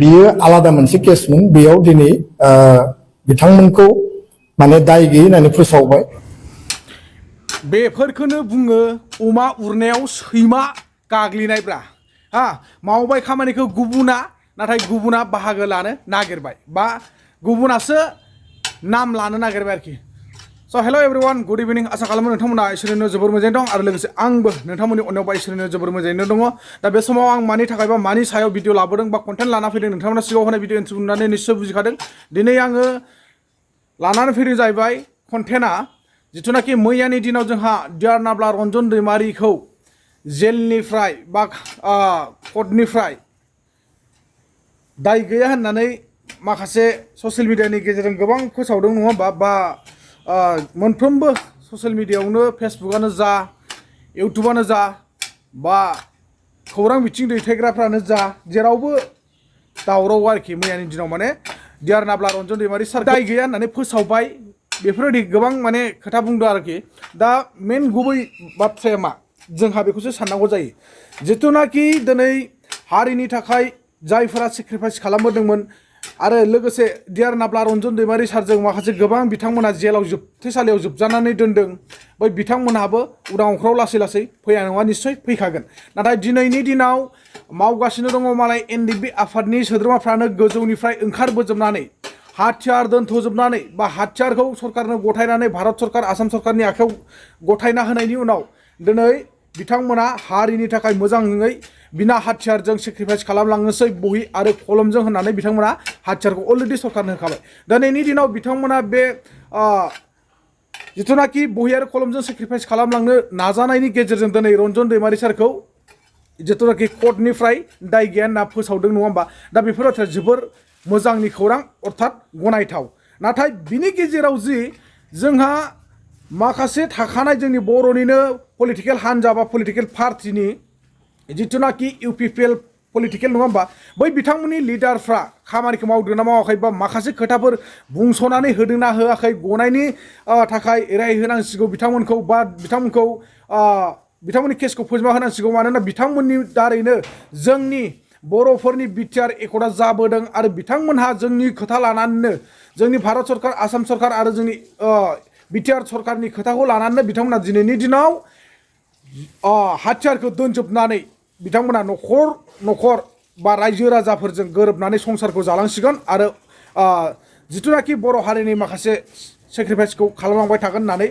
बियो आलादा मोनसे केसमोन बेयाव दिनै बिथांमोनखौ माने दाय गैयै होननानै फोसावबाय बेफोरखौनो बुङो अमा उरनायाव सैमा गाग्लिनायब्रा हा मावबाय खामानिखौ गुबुना नाथाय गुबुना बाहागो लानो नागिरबाय बा गुबुनासो नाम लानो नागिरबाय आरोखि स' हेल' एभरिवान गुड इभिनिं आसा खालामो नोंथांमोना इसोरनो जोबोर मोजाङै दं आरो लोगोसे आंबो नोंथांमोननि अननायाव बा इसोरनो जोबोर मोजाङैनो दङ दा बे समाव आं मानि थाखाय बा मानि सायाव भिडिअ लाबोदों बा कन्टेन्ट लाना फैदों नोंथांमोना सिगाङाव होनाय भिडिअ इन्ट्र नुनानै निस्सय बुजिखादों दिनै आङो लानानै फैदों जाहैबाय कन्टेन्टआ जिथुनाखि मैयानि दिनाव जोंहा डियार नाब्ला रन्जन दैमारिखौ जेलनिफ्राय बा कर्टनिफ्राय दाय गैया होननानै माखासे ससियेल मिडियानि गेजेरजों गोबां फोसावदों नङा होमबा बा मोनफ्रोमबो ससियेल मिडियायावनो फेसबुकआनो जा इउटुबानो जा बा खौरां बिथिं दैथायग्राफ्रानो जा जेरावबो दावराव आरोखि मैयानि दिनाव माने डियार नाब्ला रन्जन दैमारि सार दाय गैया होननानै फोसावबाय बेफोरबायदि गोबां माने खोथा बुंदों आरोखि दा मेन गुबै बाथ्राया मा जोंहा बेखौसो साननांगौ जायो जिथुनाखि दिनै हारिनि थाखाय जायफोरा सेक्रिफाइस खालामबोदोंमोन आरो लोगोसे डियार नाब्ला रन्जन दैमारि सारजों माखासे गोबां बिथांमोना जेलाव जोबथेसालियाव जोबजानानै दोनदों बै बिथांमोनहाबो उदां अख्राव लासै लासै फैया नङा निस्सय फैखागोन नाथाय दिनैनि दिनाव मावगासिनो दङ मालाय एनडिएफबि आफादनि सोद्रोमाफ्रानो गोजौनिफ्राय ओंखारबोजोबनानै हाथियार दोनथ'जोबनानै बा हाथियारखौ सरकारनो गथायनानै भारत सरकार आसाम सरकारनि आखायाव गथायना होनायनि उनाव दिनै बिथांमोना हारिनि थाखाय मोजाङै बिना हाथियारजों सेक्रिफाइस खालामलांनोसै बहि आरो कलमजों होननानै बिथांमोना हाथियारखौ अलरेडि सरकारनो होखाबाय दिनैनि दिनाव बिथांमोना बे जिथुनाखि बहि आरो कलमजों सेक्रिफाइस खालामलांनो नाजानायनि गेजेरजों दिनै रन्जन दैमारि सारखौ जिथुनाखि कर्टनिफ्राय दाय गैया होनना फोसावदों नङा होमबा दा बेफोर बाथ्राया जोबोर मोजांनि खौरां अर्थात गनायथाव नाथाय बिनि गेजेराव जि जोंहा माखासे थाखानाय जोंनि बर'निनो पलिटिकेल हान्जा बा पलिटिकेल पार्टिनि जिथुनाखि इउपिपिएल पलिटिकेल नङा होमबा बै बिथांमोननि लिडारफ्रा खामानिखौ मावदोंना मावाखै बा माखासे खोथाफोर बुंस'नानै होदोंना होआखै गनायनि थाखाय राय होनांसिगौ बिथांमोनखौ बा बिथांमोननि केसखौ फोजोबना होनांसिगौ मानोना बिथांमोननि दारैनो जोंनि बर'फोरनि बिटिआर एकर्डआ जाबोदों आरो बिथांमोनहा जोंनि खोथा लानानैनो जोंनि भारत सरकार आसाम सरकार आरो जोंनि बिटिआर सरकारनि खोथाखौ लानानैनो बिथांमोना दिनैनि दिनाव हाथियारखौ दोनजोबनानै बिथांमोना न'खर न'खर बा रायजो राजाफोरजों गोरोबनानै संसारखौ जालांसिगोन आरो जिथुनाखि बर' हारिनि माखासे सेक्रिफाइसखौ खालामलांबाय थागोन होननानै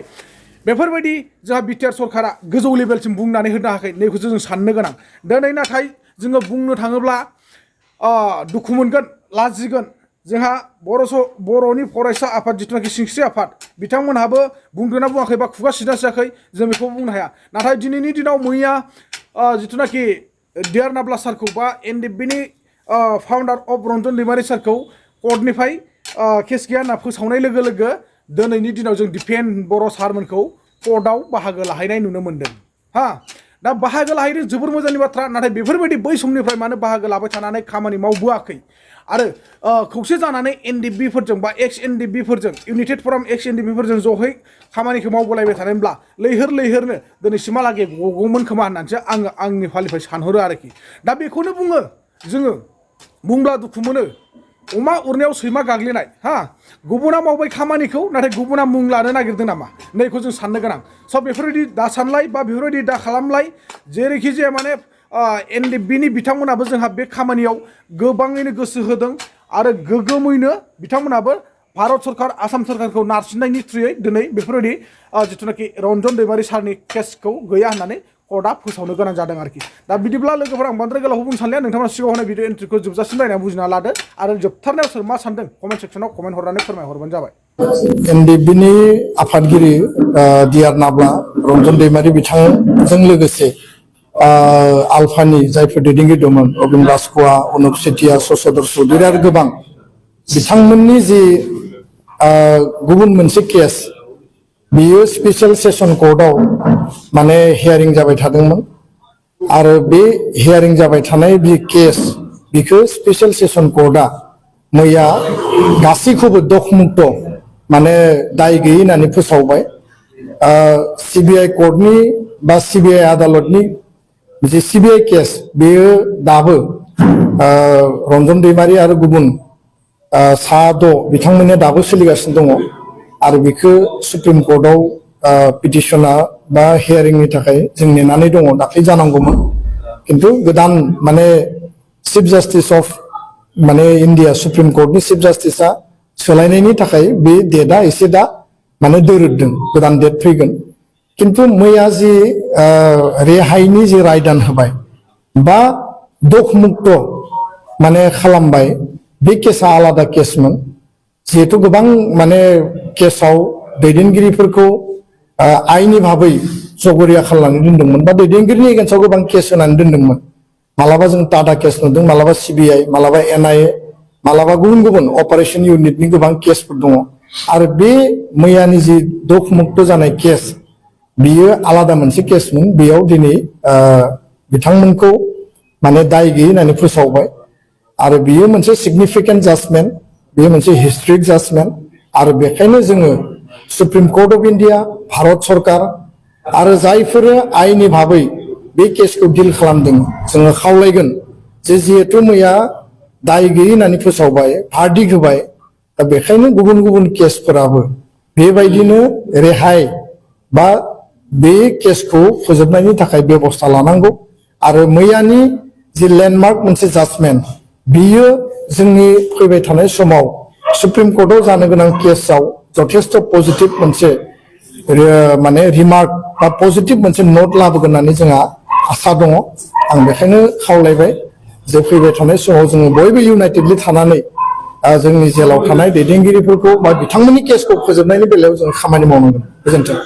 बेफोरबायदि जोंहा बिटिआर सरकारा गोजौ लेभेलसिम बुंनानै होनो हायाखै नैखौसो जों साननो गोनां दिनै नाथाय जोङो बुंनो थाङोब्ला दुखु मोनगोन लाजिगोन जोंहा बर'नि फरायसा आफाद जिथुनाखि सिनस्रि आफाद बिथांमोनहाबो बुंदोंना बुङाखै बा खुगा सिदासियाखै जों बेखौ बुंनो हाया नाथाय दिनैनि दिनाव मैया जिथुनाखि डियार नाब्ला सारखौ बा एनडिएफबिनि फाउन्डार अफ रन्जन दैमारि सारखौ कर्टनिफ्राय केस गैया होनना फोसावनाय लोगो लोगो दिनैनि दिनाव जों दिपेन बर' सारमोनखौ कर्टआव बाहागो लाहैनाय नुनो मोन्दों हा दा बाहागो लाहैदों जोबोर मोजांनि बाथ्रा नाथाय बेफोरबायदि बै समनिफ्राय मानो बाहागो लाबाय थानानै खामानि मावबोआखै आरो खौसे जानानै एनडिएफबिफोरजों बा एक्स एनडिएफबिफोरजों इउनाइटेड फराम एक्स एनडिएफबिफोरजों ज'है खामानिखौ मावबोलायबाय थानायब्ला लैहोरनो दिनैसिमहालागै गगौमोन खोमा होननानैसो आङो आंनि फालिनिफ्राय सानहरो आरोखि दा बेखौनो बुङो जोङो बुंब्ला दुखु मोनो अमा उरनायाव सैमा गाग्लिनाय हा गुबुना मावबाय खामानिखौ नाथाय गुबुना मुं लानो नागिरदों नामा नैखौ जों साननो गोनां स' बेफोरबायदि दा सानलाय बा बेफोरबायदि दा खालामलाय जेरैखि जाया माने एनडिएफबिनि बिथांमोनाबो जोंहा बे खामानियाव गोबाङैनो गोसो होदों आरो गोगोमैनो बिथांमोनाबो भारत सरकार आसाम सरकारखौ नारसिननायनि थ्रुयै दिनै बेफोरबायदि जिथुनाखि रन्जन दैमारि सारनि केसखौ गैया होननानै कर्टआ फोसावनो गोनां जादों आरोखि दा बिदिब्ला लोगोफोर आं बांद्राय गोलाव बुंनो सानलिया नोंथाङा सिगाङाव होनाय भिडिअ एन्ट्रिखौ जोबजासिम नायनानै बुजिना लादो आरो जोबथारनायाव सोर मा सानदों कमेन्ट सेक्सनाव कमेन्ट हरनानै फोरमायहरबानो जाबाय एनडिएफबिनि आफादगिरि डियार नाब्ला रन्जन दैमारि बिथांजों लोगोसे आलफानि जायफोर दैदेनगिरि दंमोन अबिन राजख'वा अनुप सेतिया शशधर चौधुरी आरो गोबां बिथांमोननि जि गुबुन मोनसे केस बियो स्पेशल सेसन कर्टआव माने हियारिं जाबाय थादोंमोन आरो बे हियारिं जाबाय थानाय बे केस बिखौ स्पेशल सेसन कर्टआ मैया गासैखौबो दखमुक्त माने दाय गैयै होननानै फोसावबाय सिबिआइ कर्टनि बा सिबिआइ आदालतनि जे सिबिआइ केस बेयो दाबो रन्जन दैमारि आरो गुबुन सा 6 बिथांमोननिया दाबो सोलिगासिनो दङ आरो बेखौ सुप्रिम कर्टआव पिटिसना बा हियारिंनि थाखाय जों नेनानै दङ दाख्लै जानांगौमोन किन्तु गोदान माने चिफ जास्टिस अफ माने इन्डिया सुप्रिम कर्टनि चिफ जास्टिसआ सोलायनायनि थाखाय बे डेटआ एसे दा माने दोरोददों गोदान डेट फैगोन किन्तु मैया जि रेहायनि जि रायदान होबाय बा दख मुक्त माने खालामबाय बे केसा आलादा केसमोन जिहेतु गोबां माने केसाव दैदेनगिरिफोरखौ आइनि भाबै जगरिया खालामनानै दोनदोंमोन बा दैदेनगिरिनि एगेन्स्टआव गोबां केस होनानै दोनदोंमोन मालाबा जों टाटा केस नुदों मालाबा सिबिआइ मालाबा एनआइए मालाबा गुबुन गुबुन अपारेशन इउनिटनि गोबां केसफोर दङ आरो बे मैयानि जि दख मुक्त जानाय केस बियो आलादा मोनसे केसमोन बेयाव दिनै बिथांमोनखौ माने दाय गैयै होननानै फोसावबाय आरो बियो मोनसे सिगनिफिकेन्ट जाजमेन्ट बेयो मोनसे हिस्ट्रिक जाजमेन्ट आरो बेखायनो जोङो Supreme Court of India Bharat सरकार आरो जायफोरो आइनि भाबै बे केसखौ डिल खालामदों जोङो खावलायगोन जे जिहेतु मैया दाय गैयै होननानै फोसावबाय भार्डिक्ट होबाय दा बेखायनो गुबुन गुबुन केसफोराबो बेबायदिनो रेहाय बा बे केसखौ फोजोबनायनि थाखाय बेबस्था लानांगौ आरो मैयानि जि लेन्डमार्क मोनसे जाजमेन्ट बियो जोंनि फैबाय थानाय समाव सुप्रिम कर्टआव जानो गोनां केसआव जथेस्थ पजिटिभ मोनसे माने रिमार्क बा पजिटिभ मोनसे नोट लाबोगोन होननानै जोंहा आसा दङ आं बेखायनो खावलायबाय जे फैबाय थानाय समाव जोङो बयबो इउनाइटेडलि थानानै जोंनि जेलाव थानाय दैदेनगिरिफोरखौ बा बिथांमोननि केसखौ फोजोबनायनि बेलायाव जों खामानि मावनांगोन गोजोन्थों।